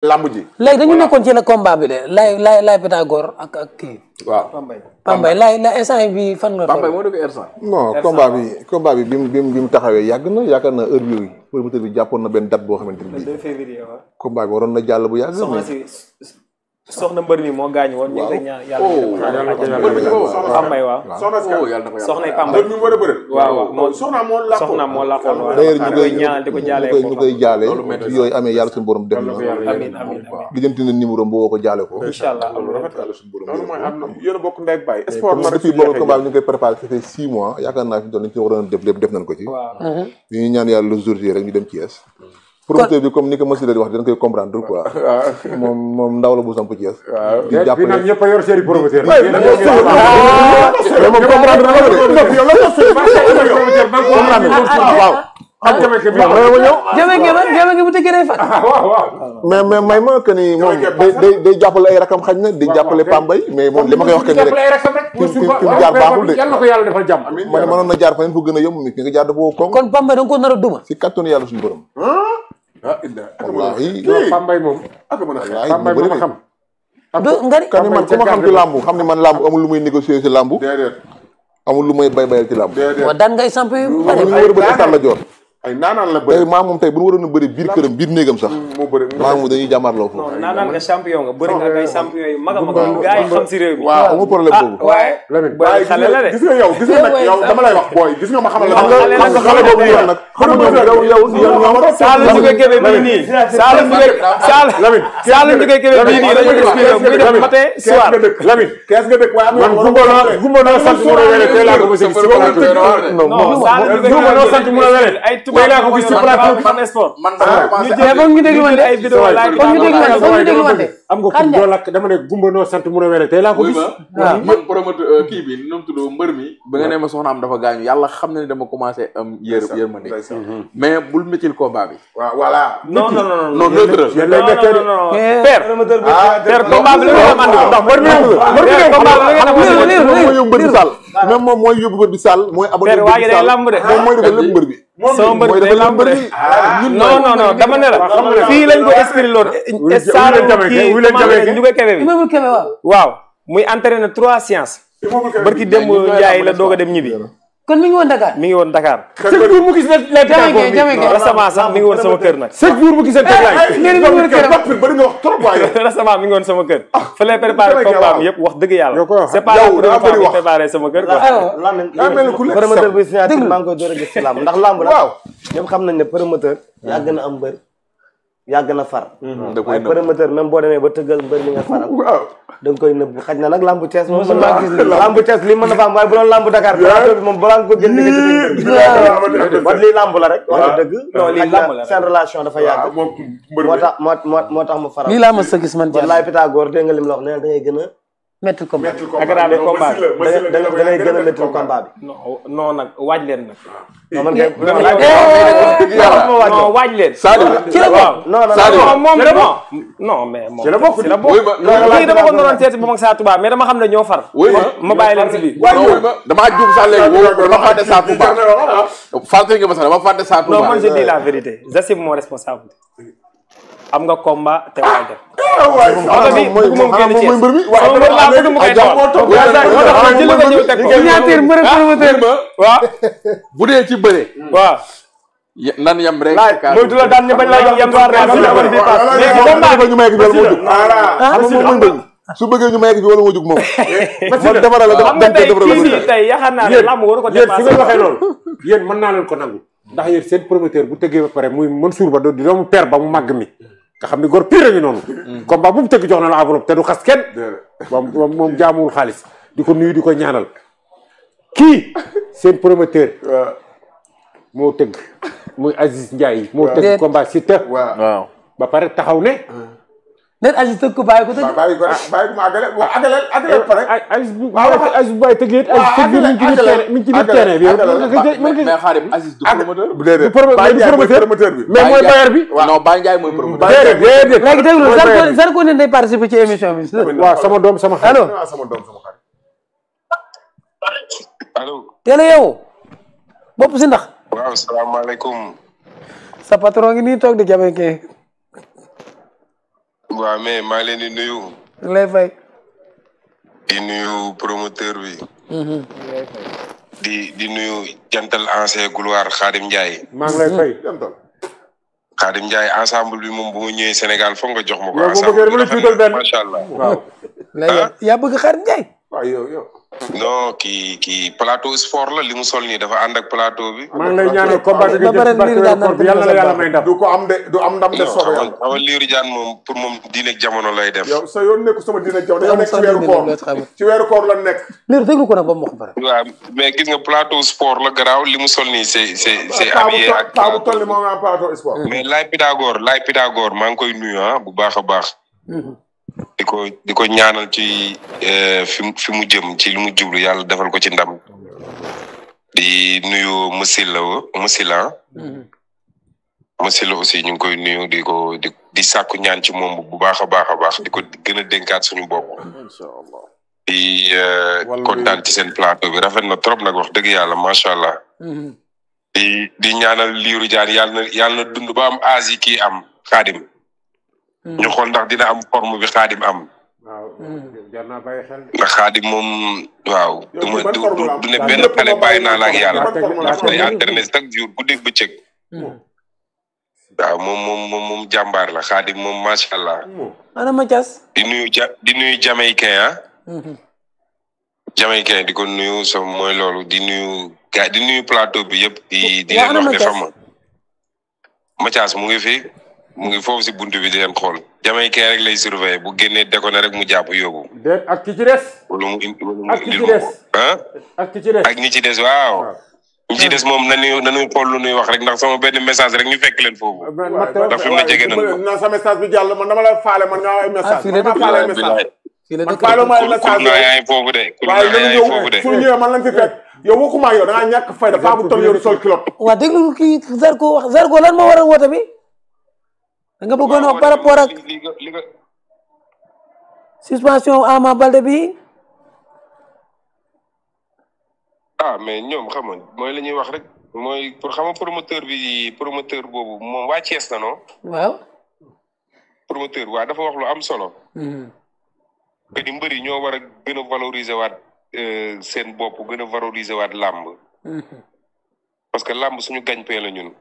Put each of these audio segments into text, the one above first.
lamb ji. léegi dañu nekkoon ci la combat bi de lay Pythagore ak kii. waaw Pambay lay instant bi fan la. Pambay moo def R100. non combat bi bi mu taxawee yàgg na yaakaar na heure yooyu promoteur bi jàppoon na benn date boo xamante ni. le 2 février waaw. combat bi waroon na jàll bu yàgg. soxna mbër mi moo gaañu woon. ñu ngi koy ñaan yàlla Pambay waaw. soxna Pambay mi war a bëre. waaw soxna moo làqoon waaw. d'ailleurs ñu koy ñaan di ko jaalee ñu koy jaale yooyu amee yàlla suñu borom def na. amiin lijjanti na numéro boo ko jaale ko. incha allah yàlla suñu borom loolu mooy am na yéen a bokk ndey ak baay. sport na depuis boobu combat bi ñu ngi koy préparé ça fait 6 mois yaakaar naa fi doon nañ ci waroon def lépp def nañ ko ci. ñu ñaan yàlla le jour J rek ñu dem Thiès. promoteur bi comme ni ko monsieur di wax dañ koy comprendre quoi. moom ndaw la bu samp Thiès. di jàppale nag ñëpp a yor seen i promoteur. mais moom comprendre na waaw. Jamaïque bu tëggee day fat. mais may ma que ni moom day jàppale ay rakam xañ na di jàppale Pambay mais moom li ma koy wax que ni rek fi mu jaar baaxul de. yàlla na ko yàlla defal jàmm. ma ne mënoon na jaar fa fu gën a yomb mi ki nga jaar dafa woo koŋ. kon Pambay da nga ko nar a duma. si kattanu yàlla suñu borom. wallaahi Pambay moom. Pambay moom a xam. kan man ku ma xam ci làmbu xam ne man làmbu amul lu muy négocier si làmbu. amul lu may bayal ci làmbu. waaw daan ngay samp yu bari ñu war a bëri stade la joor. ay naanaan la tey maa moom tey bu ñu waroon a bëri biir këram biir néegam sax. maa moom dañuy jàmmarloo foofu. non naanaan nga champion nga bëri nga ak ay champion yu mag a mag gars yi xam si réew mi. waaw amul problème boobu. waaye booy xale la de. gis nga yow dama lay wax booy gis nga ma xamal la. xam nga xale boobu ñu wax nag. xam nga yow Saalum Ndiouga Kébé bii nii. Saalum Ndiouga Kébé bii nii dañu inspiré muy def matin soir. Lamine kees nga dëkk waaye am man gumba noo sant mu wele tey laa ko gis si non Saalum gumba noo sant mu wele ay tubaab laa ko gis si plateau Fun Sport. man foog ñu déglu wante ay vidéo laaj foog ñu déglu wante am nga ku doo lakk dama ne gumba noo sant mu wele tey laa ko gis. man promoteur kii bi nu mu tudd mbër mi ba nga ne ma soxna am dafa gaañu yàlla xam na ne dama commencé am yërmande mais bul méttil combat bi. waaw voilà. non neutre. père combat bi la nga am ndax mbër mi combat bi la nga mooy yóbbu mbër bi sàll même moom mooy yóbbu mbër bi sàll mooy abonné père waa ji day lamb de moom mooy defal lépp mbër bi sama mbër bi day lamb de non dama ne la fii lañ ko expliqué loolu Saalum kii Ndiouga Kébé bi Immeuble Kébé waaw muy entraîné 3 séances barki démb Ndiaye la doog a dem ñibbi kon mi ngi woon Dakar. mi ngi woon Dakar. chaque jour mu gis la Jamaïque récemment sax mi ngi woon sama kër nag. chaque jour mu gis la bëri nga wax trop waaye. récemment mi ngi woon sama kër. fa lay préparé combat bi yëpp wax dëgg yàlla. c'est pas la première fois que préparé sama kër quoi. promoteur bi signature maa ngi koy door a gis ci làmb ndax làmb la. ñëpp xam nañ ne promoteur yàgg na am mbër yàgg na far. waaye promoteur même boo demee ba tëggal mbër mi nga faral. da nga koy nëbb xaj na nag lambu Thiès moom mën naa gis lambu Thiès lii mën na fa am waaye bu doon lambu Dakar bi moom balaa nga ko gën dëgg wax lii lamb la rek wax dëgg non lii lamb la seen relation dafa yàgg moo tax mu faral lii laa ma sa gis man wallaay Pythagore dégg nga lim la wax ne da ngay gën a métti combat aggravé combat da ngay gën a métti combat bi non nag waaj leen nag non man kay non waaj leen ci la bokk moom non mais moom ci la bokk kii dama ko noonu seeti bu mag saa Touba mais dama xam ne ñoo far ma bàyyi leen si biir damaa juum sax léegi dama fàtte saa Touba fàtte nga ma sax dama fàtte saa Touba non man je dis la vérité j'assume mon responsable am nga combat te waajal oto bi bëgg moom génn Thiès sama mbër laa bëgg mu koy dawal moo tax jël nga ñëw teg ko signature mbër promoteur waaw bu dee ci bëre waaw nan yam rek mooy du la daan ñu bañ la yam war na bi pass léegi combat bi ñu may gi wala moo jóg xam nga moom mooy bëgg su bëggee ñu may gi wala moo jóg moom man defaral la xam nga tey kii nii tey yaakaar naa ne lamb waru ko dépassé yéen fi nga waxee loolu yéen mën naa leen ko nangu ndax yéen seen promoteur bu tëggee ba pare muy Mansour Ba di doomu père ba mu màgg mi nga xam ni góor pire ngi noonu combat bu mu tëgg jox na la enveloppe te du xas kenn moom jaamuwul xaalis di ko nuyu di ko ñaanal kii seen promoteur moo tëgg muy Aziz Ndiaye moo tëgg combat Siteu waaw ba pare taxaw ne net Aziz tëgg ko bàyyi ko tëgg bàyyi ko mu àggale pare Aziz bu bàyyi tëggee Aziz tëgg mi ngi ci biir terrain bi mais xaarim Aziz du promoteur du promoteur bi mais mooy bailleur bi non Baye Ndiaye mooy promoteur déedéet léegi déglu Zarko ne day participer ci émission bi waaw sama doom sama xarit allo teel a yow bopp si ndax waaw salaamaaleykum sa patron ngi nii toog di Jamaïque waaw mais maa leen di nuyu. lay fay. di nuyu promoteur bi. di nuyu jantal ancien gloire Khadim Ndiaye. maa ngi lay fay. Khadim Ndiaye ensemble bi moom bu ma ñëwee Sénégal foog nga jox ma ko. ensemble bi macha allah. waaw. yaa bëgg Khadim Ndiaye. waaw yow. non kii plateau sport la li mu sol nii dafa ànd ak plateau bi. maa ngi lay ñaanal combat bi yàlla na yàlla may ndam. du ko am de du am ndam de soobee yàlla. xam nga Lirou Diane moom pour moom diine jamono lay def. yow sa yoon nekku sama diine jamono yow nekk ci weeru koor ci weeru koor la nekk. Lirou déglu ko nag ba mu wax pare. waaw mais gis nga plateau sport la garaaw li mu sol nii c'est habillé ak paa bu toll ni moom nga am plateau sport. mais Laye Pythagore maa ngi koy nuyu bu baax a baax. di ko ñaanal ci fi mu jëm ci li mu jublu yàlla defal ko ci ndam. di nuyu Masila aussi ñu ngi koy nuyu di sàkku ñaan ci moom bu baax a baax di ko gën a dénkaat suñu bopp. inshallah di kontaan ci seen plateau bi rafet na trop nag wax dëgg yàlla macha allah. di ñaanal Lirou Diane yàlla na dund ba am âge yi kii am Khadim. ñu xool ndax dina am forme bi Khadim am. waaw jar naa bàyyi xel. ndax Khadim moom waaw. du ne benn xale bàyyi naa la ak yàlla. ndax day internet chaque jour guddeeg bëccëg. waaw moom jàmbaar la Khadim moom macha allah. ana Mathias. di nuyu Jamaïcain Jamaïcain di ko nuyu mooy loolu di nuyu plateau bi yëpp. di leen wax ne xam nga. Mathias mu ngi foofu si buntu bi di leen xool Jamaïcain rek lay surveiller bu génnee déconné rek mu jàpp yóbbu. déet ak ki ci des. wala mu indil ko ak ñi ci des waaw. ñi ci des moom nañu xool lu ñuy wax rek ndax sama benn message rek ñu fekk leen foofu. ndax fi mu ne jege nañu ko. na sa message bi jàll man dama la faale man nga ay message. man faale ay message. man faale ma ay message. yaay foofu de. waaye nañu ñëw fu ñëwee man lañ fi fekk. yow waxuma yow da ngaa ñàkk fayda faa bu toll yow sol kilo. waaw déglu kii Zarko wax Zarko lan moo waral woote bi. da nga bëggoon wax par rapport ak suspension Ama Baldé bi. mais ñoom xam nga mooy la ñuy wax rek mooy pour xam nga promoteur boobu moom waa Thiès na non. waaw. promoteur waa dafa wax lu am solo. que ni mbër yi ñoo war a gën a valoriser waat seen bopp gën a valoriser waat làmb. parce que làmb suñu gagne-pain la ñun.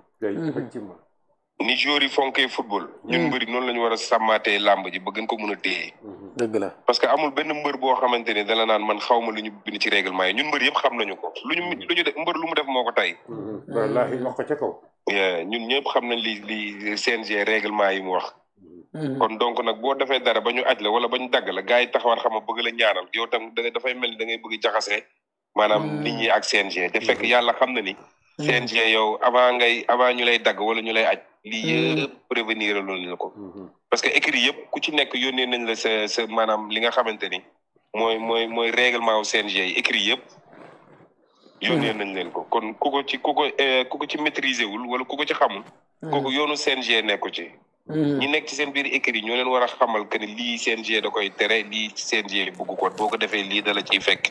ni joueurs yi fonkee football. ñun mbër yi noonu la ñu war a sàmmaatee làmb ji ba gën ko mën a téye. dëgg la parce que amul benn mbër boo xamante ni dala naan man xaw ma lu ñu bind ci règlement yi ñun mbër yëpp xam nañu ko lu ñu def mbër lu mu def moo ko tey. wallaahi wax ko ca kaw. ñun ñëpp xam nañ li CNG règlement yi mu wax. kon donc nag boo defee dara ba ñu aj la wala ba ñu dagg la gars yi taxawaat xam nga bëgg la ñaanal yow tam dafay mel ni da ngay bëgg jaxase maanaam nit ñi ak CNG te fekk yàlla xam na ni. CNG yow avant ñu lay dagg wala ñu lay aj lii yëpp prévenir loolu la ko. parce que écrit yëpp ku ci nekk yónnee nañ la sa maanaam li nga xamante ni mooy règlement wu CNG yi écrit yëpp yónnee nañ leen ko kon ku ko ci maîtriser wul wala ku ko ci xamul. kooku yoonu CNG nekku ci. ñi nekk ci seen biir écrit ñoo leen war a xamal que ni lii CNG da koy tere lii CNG bugg ko boo ko defee lii dala ciy fekk.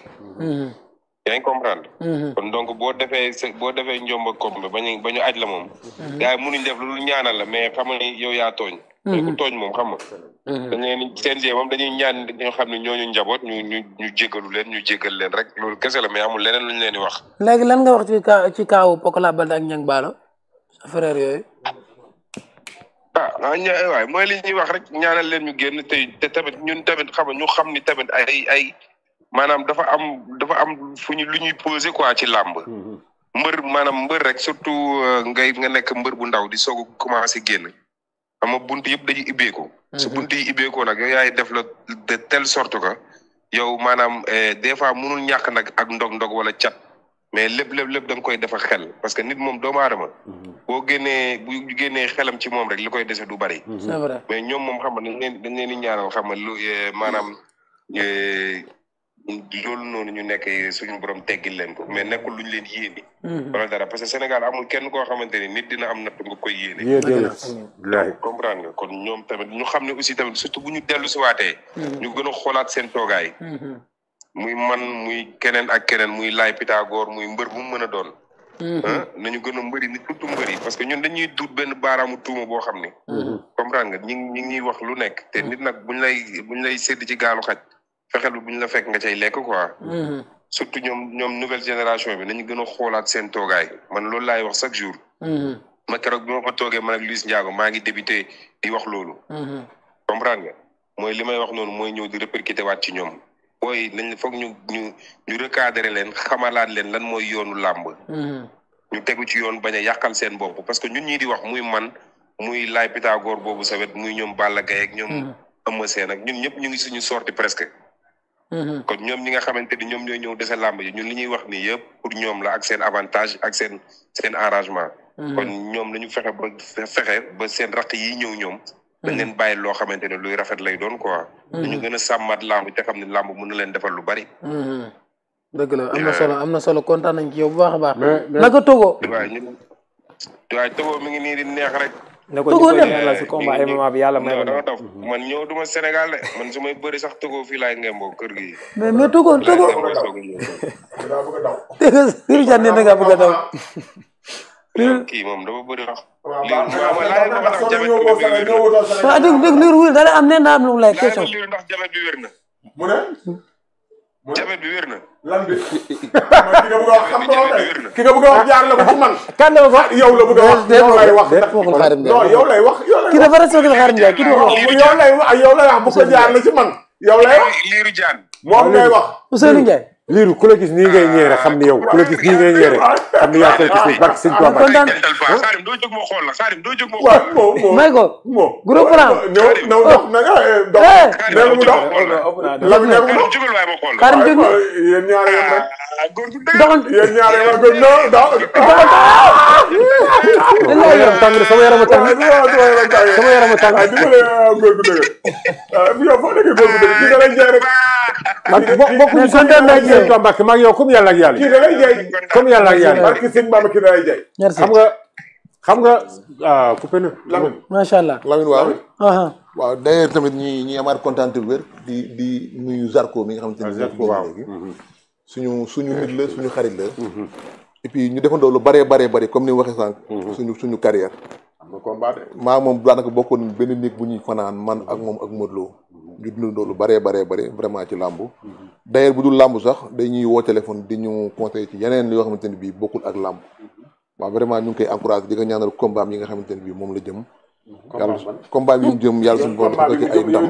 yaa ngi comprendre. kon donc boo defee njomba kombe ba ñu aj la moom. gars yi mënuñ def lu ñaanal la mais xam nga ni yow yaa tooñ. mais ku tooñ moom xam nga. dañ leen CNG moom dañuy ñaan ñoo xam ne ñooñu njaboot ñu jéggalu leen ñu jéggal leen rek loolu kese la mais amul leneen lu ñu leen di wax. léegi lan nga wax ci kaawu Pokola Baldé ak Niang Ballo sa frère yooyu. waaye mooy li ñuy wax rek ñaanal leen ñu génn te tamit ñun tamit xam nga ñu xam ni tamit ay maanaam dafa am fu ñu lu ñuy posé quoi ci làmb. mbër rek surtout nga nekk mbër bu ndaw di soog a commencé génn. xam nga bunt yëpp dañuy ibbeeku. su bunt yi ibbeekoo nag yow yaay def la de telle sorte que yow maanaam des fois mënul ñàkk nag ak ndog-ndog wala cat. mais lépp da nga koy defar xel parce que nit moom doomu aadama. bu génnee xelam ci moom rek li koy dese du bari. c'est vrai mais ñoom moom xam nga dañ leen di ñaanal xam nga lu maanaam loolu noonu ñu nekk suñu borom teggil leen ko mais nekkul luñ leen yéene. wala dara parce que Sénégal amul kenn koo xamante ni nit dina am natt nga koy yéene. comprendre nga kon ñoom tamit ñu xam ne aussi tamit surtout bu ñu dellu si waatee. ñu gën a xoolaat seen toogaay. muy man muy keneen ak keneen muy Laye Pythagore muy mbër bu mu mën a doon. nañu gën a mbëri ni surtout mbëri parce que ñun dañuy duut benn baaraamu tuuma boo xam ne comprendre nga ñi ngi ñuy wax lu nekk te nit nag buñ lay sédd ci gaalu xaj fexeel bi buñ la fekk nga cay lekk quoi surtout ñoom nouvelle génération bi nañu gën a xoolaat seen toogaay man loolu laay wax chaque jour ma keroog bi ma fa toogee man ak Luis Ndiago maa ngi débuté di wax loolu comprendre nga mooy li may wax noonu mooy ñëw di répercuté waat ci ñoom booy nañ foog ñu recadrer leen xamalaat leen lan mooy yoonu làmb ñu tegu ci yoon bañ a yàqal seen bopp parce que ñun ñii di wax muy man muy Laye Pythagore boobu sawet muy ñoom Balla Gaye ak ñoom Eumeu Sène ak ñun ñëpp ñu ngi suñu sorti presque kon ñoom ñi nga xamante ni ñoom ñooy ñëw dese làmb yi ñun li ñuy wax nii yëpp pour ñoom la ak seen avantage ak seen arrangement kon ñoom nañu fexe ba seen raq yi ñëw ñoom dañ leen bàyyi loo xamante ne luy rafet lay doon quoi dañu gën a sàmmaat làmb te xam ne làmb mën na leen defal lu bari dëgg la am na solo kontaan nañ ci yow bu baax a baax naka Togo waaye Togo mi ngi nii di neex rek ne ko ñu neex la si combat MMA bi yàlla may dama daf man ñëw duma Sénégal de man su may bëri sax Togo fii laay ngemboo kër gi mais Togo dégg nga Lirou Diane ne nga bëgg a daw kii moom dafa bëri wax waaw dégg Lirou wul dara am ne naa am lu lay question Lirou ndax jabet bi wér na mu ne jabet bi wér na lan bi ki nga bëgg a wax xam nga ki nga bëgg a wax jaar la ko ci man kan la ko yow la bëgg a wax yow lay wax non yow lay wax ki dafa respecté Xaadim Njaay ki yow lay wax bu ko jaar la ci man yow lay wax Lirou Diane moom ngay wax Ousseynou Ndiaye Lirou ku la gis nii ngay ñeere xam ni yow ku la gis nii ngay ñeere xam ni yaa koy gis barke sëñ Tuubaa kontaan Xaadim doo jóg ma xool la Xaadim doo jóg ma xool may ko groupe plan ñëw dox na nga dox neegu mu dox lam neegu mu dox jógal waay ma xool Xaadim jóg yéen ñaar yéen rek góor gu dëgg doxal yéen ñaar yéen rek no dox sama yaram tàng sama yaram tàng sama yaram tàng di ma ne góor gu dëgg yow foo nekk góor gu dëgg ki nga lay jaay rek bokk ñu kontaan naa ci yow Mbacke maa ngi yow comme yàlla ak yàlla kii da lay jaay comme yàlla ak yàlla barke sëñ Bamba kii da lay jaay xam nga coupé na macha allah Lamine waaw d'ailleurs tamit ñi amaat kontaan bu wér di nuyu Zarko mi nga xamante ne léegi suñu nit la suñu xarit la et puis ñu defandoo lu bëree comme ni waxee sànq suñu carrière maa moom daanaka bokkoon benn néeg bu ñuy fanaan man ak moom ak Modou Lo ñu dundandoo lu bëree vraiment ci làmb d'ailleurs bu dul làmb sax dañuy woo téléphone di ñu conseiller ci yeneen yoo xamante ne bii bokkul ak làmb waaw vraiment ñu ngi koy encouragé di ko ñaanal combat yi nga xamante ne bii moom la jëm yàlla combat yi mu jëm yàlla suñu borom dafa ko ci ay ndam